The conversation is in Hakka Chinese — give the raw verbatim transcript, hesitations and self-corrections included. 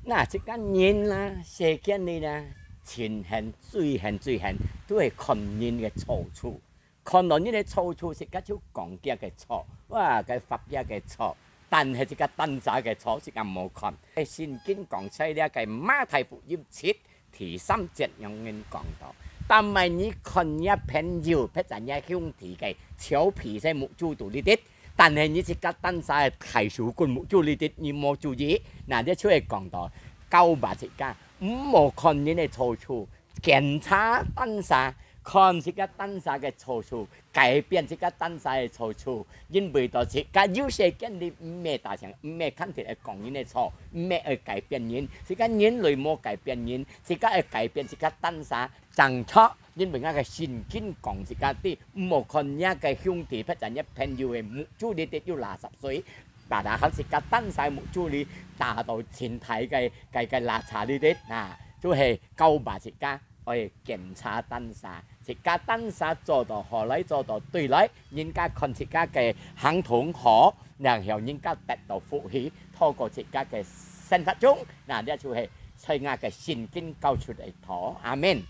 那自家人啦，世間裡啦，盡恨、最恨、最恨，都係看人个錯處。看到人个錯處，自家就講佢个錯，哇，佢發表个錯，但係自家單儕个錯，自家無看。聖經講在這个馬太福音七第三節樣人講到，但係你看若朋友，或者若兄弟个草皮在目珠肚裡底，但係你自家單儕个大樹根目珠裡底，你無注意，那這就係講到教化自家，毋好看人个錯處，檢查單儕，看自家單儕个錯處，改變自家單儕个錯處，因為到自家有世間裡毋係大聲，毋係看天愛講人个錯，毋係愛改變人，自家人類無改變人，自家愛改變自家單儕，正著，因為𠊎个聖經講自家知，毋好看若个兄弟或者若朋友个目珠裡底有垃圾水，把它好自家單儕目珠裡打到盡大个个个垃圾裡底，啊，就係教化自家。 愛檢查單儕，自家單儕做到好來，做到對來，人家看自家个行動好，然後人家得到福氣，透過自家个生活中，那這就係在𠊎个聖經教出來个道。阿們。